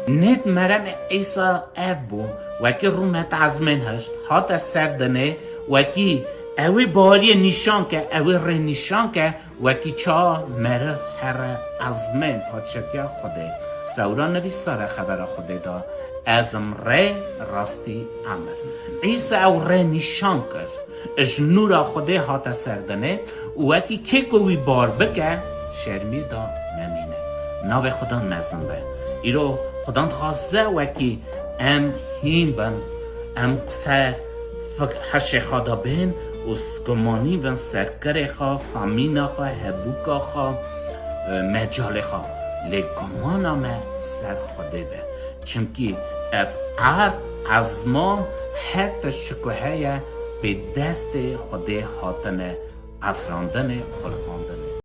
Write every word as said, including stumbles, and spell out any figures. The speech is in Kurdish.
Nêt meremê Îsa ev bû, wekî rûmet ezmên hişt hate ser dinê, wekî ewî bariyê nîşan ke, ewî rê nîşan ke, wekî ça meriv here ezmên padşatiya Xwedê. Sewra nivîsare xebera Xwedê da, ez im rê, rastî, emir. Îsa ew rê nîşan kir. Ji nûra Xwedê hate ser dinê û wekî kê ku wî bar bike, şermî da nemîne. Navê Xudan mezin be. Îro Xudan dixwaze wekî em hîn bin, em ser fik-, hişê xwe de bên û gumanî bin serkerê xwe, famîna xwe, hebûka xwe, e, mecalê xwe. Lê gumana me ser Xwedê be. Çimkî ev erd, ezman, her tişt çi ku heye, bi destê Xwedê hatine efrandinê, xulqandinê.